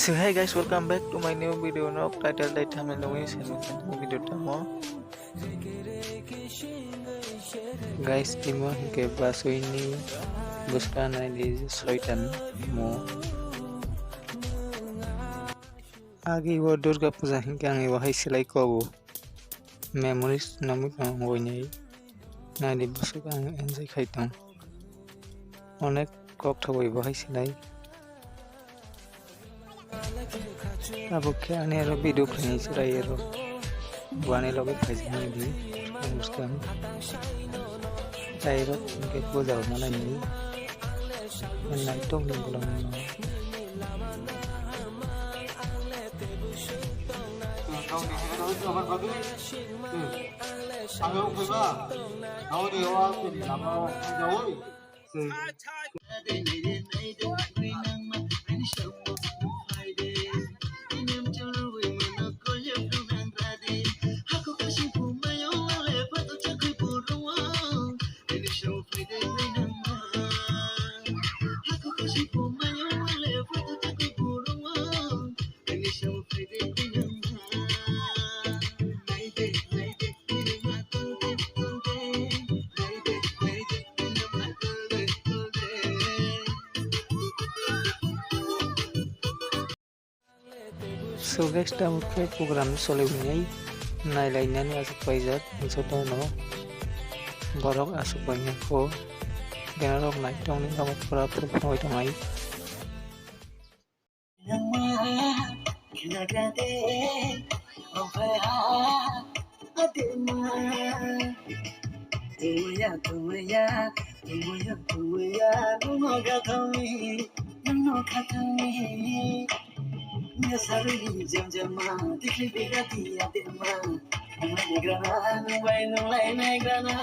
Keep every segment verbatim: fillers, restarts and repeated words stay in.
So hey guys, welcome back to my new video. No title dai thumbnail nugwi se video tamo. Guys, imo hwnkhe bwswini bwskanai di soitan mo. Agi o Durga Puja hwnkhe ang ibo hai silai kobo. Memories nangwi tong wngwi nai. Nai di bwswk ang enjoy khai tong. Onek kok thogwi bo hai silai. Abo khe ani aro video khaini chwrai aro. Bo ani logi phaijak nai di. Ang bwskang. Tai aro hwnkhe puja rok manai ni. Nai tong ni bolong ni. Ang ukhaiba. Ang ni wa kini lama jawi. So guys, tabuk khe program choli wngnai, nailainani aswk paijak, jotono borok aswk painai kho, kenorok naitokni nogo pura phuru phunugwi tongnai. Tumaya, tumaya, tumaya, tumaya, nungno gathangwi, nungno gathangwi. Nyasarwi jam jama, tikli bigati adema. Nungbai grana, nungbai nunglai nai grana.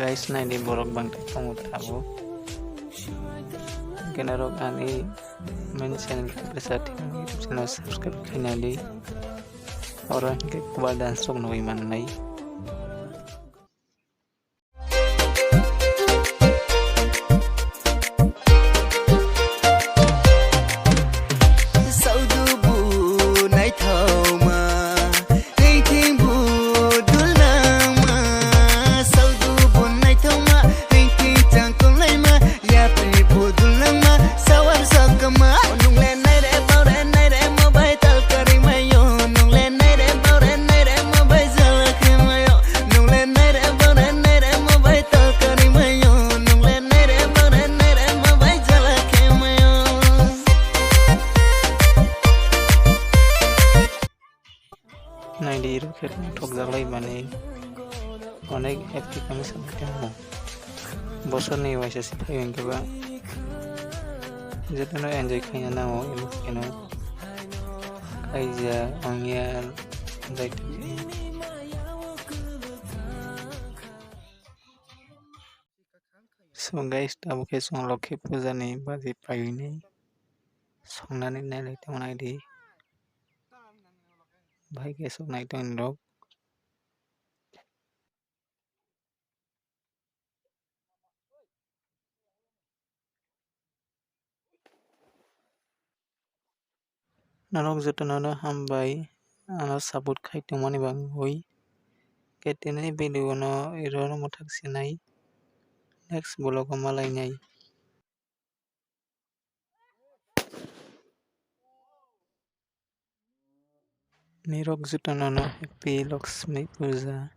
Guys, naidi borok bangtai tongo tabuk. Kenorok ani main channel khe bwsa thwng YouTube channel subscribe khaina di. Oro hwnkhe Kubar dance rok nugwi mannai. Saudu bu naithokma, thing thing bu dul nangma. Saudu bu naithokma, thing thing chang tonglaima. Yapri bu dul nangma, sawar sokma. Nungle naire baure naire mobai tal karimai yo. Nungle naire baure naire mobai jala khemai yo. Nungle naire baure naire mobai tal karimai yo. Nungle naire baure naire mobai jala khemai yo. Naidi rok khe thokjaklai mani onek happy kami samkhe mo. Bosor ni waisa se phai hwnkhe ba jotono enjoy khaina nango, emo kheno kaija ongya jai. So guys, tabuk khe chwng Lokhi puja ni bagwi paiwi nai songnani nailai tongmani di. Bahai khe sok nai tongni rok. Norok jotono no hambai, ano support khai tongmani bagwi. Khe tini video no iro no mwthak sinai, next vlog o malainai. Nirok jotono no happy Lakshmi Puja.